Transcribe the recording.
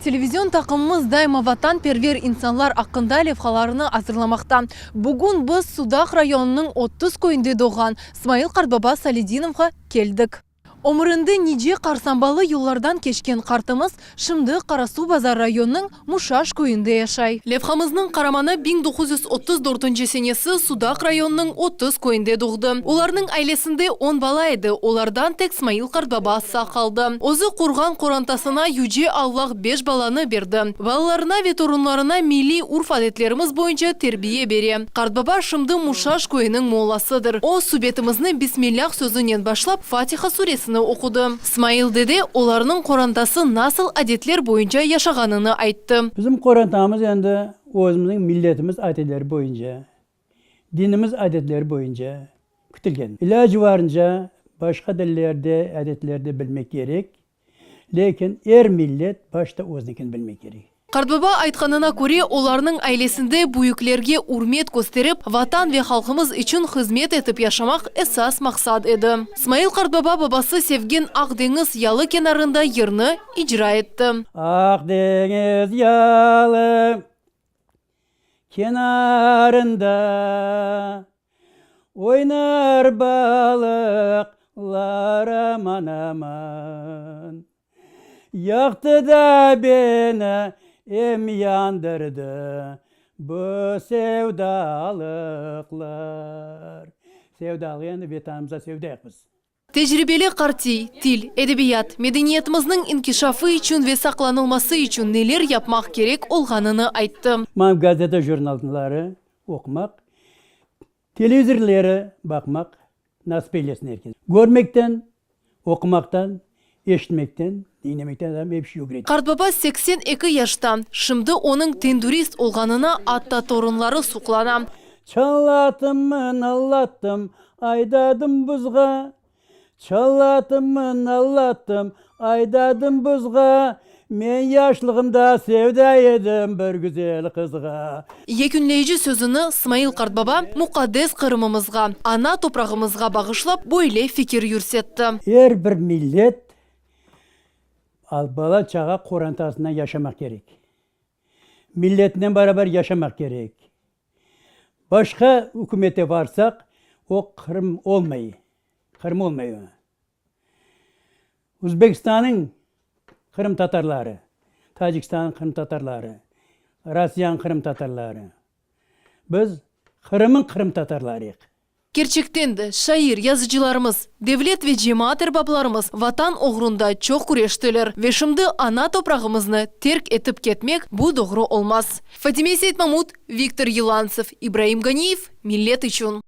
Televizion taqımımız daima vatanperver insanlar aqqında levhalarnı azırlamaqta. Bugün biz Sudaq rayonınıñ 30 köyünde doğğan Smail qartbaba Saledinovğa keldik. Ömründe nice qarsambalı yollardan keçken qartımız şimdi Qarasuvbazar rayonınıñ Muşaş köyünde yaşay. Levhamıznıñ qaramanı 1934 senesi Sudaq rayonınıñ 30 köyünde doğdı. Olarnıñ ailesinde on bala edi, olardan tek Smail qartbaba sağ qaldı. Özü qurğan qorantasına Yüce Allah beş balanı berdi. Balalarına ve torunlarına milliy urf-adetlerimiz boyunca terbiye bere. Qartbaba şimdi Muşaş köyüniñ mollasıdır. O, subetimizni Bismillâh sözünen başlap, Fatiha suresini oqudı. Smail dede olarnıñ qorantası nasıl adetler boyunca yaşağanını ayttı. Bizim qorantamız endi özümizniñ milletimiz adetleri boyunca, dinimiz adetleri boyunca kütülgen. İlâcı barınca başqa dillerde, adetlerdi bilmek kerek. Lâkin er millet başta özünikini bilmek kerek. Qartbaba aytqanına köre, olarnıñ ailesinde büyüklerge ürmet kösterip, Vatan ve halqımız içün hızmet etip yaşamaq esas maqsad edi. Smail qartbaba babası sevgen Aq deñiz yalı kenarında yırnı icra etti. Aq deñiz yalı kenarında Oynar balıqlar aman-aman. Yaqtı da beni, em yandırdı bu sevdalıqlar. Sevdalıq endi Vetanımıza sevdayıq biz. Tecribeli qartiy, til, edebiyat, medeniyetimizniñ inkişafı içün ve saqlanılması içün neler yapmaq kerek olğanını ayttı. Maña gazeta, jurnalları oqumaq, televizorları baqmaq nasip eylesin er kes. Körmekten, oqumaqtan, eşitmekten, diñlemekten adam ep şey ögrene. Qartbaba 82 yaşta. Şimdi onıñ tendürist olğanına atta torunları suqlana. Çallatım, nallattım, Aydadım buzğa, Çallatım, nallattım, Aydadım buzğa, Men yaşlığımda sevda edim bir güzel qızğa. Yekünleyici sözüni Smail qartbaba muqaddes Qırımımızğa, ana toprağımızğa bağışlap böyle fikir yürsetti. Er bir millet bala-çağa qorantasından yaşamaq kerek. Milletinen beraber yaşamaq kerek. Başqa ükümete barsaq, o Qırım olmay, Qırım olmay o. Uzbekistannıñ qırımtatarları, Tacikistannıñ qırımtatarları, Rossiyanıñ qırımtatarları, biz Qırımıñ qırımtatarlarıyıq. Kerçekten de, şair, yazıcılarımız, devlet ve cemaat erbaplarımız Vatan oğrunda çoq küreştiler ve şimdi ana toprağımıznı terk etip ketmek bu doğru olmaz. Fatime Seytmamut, Viktor Yelantsev, İbraim Ganiyev, Millet içün.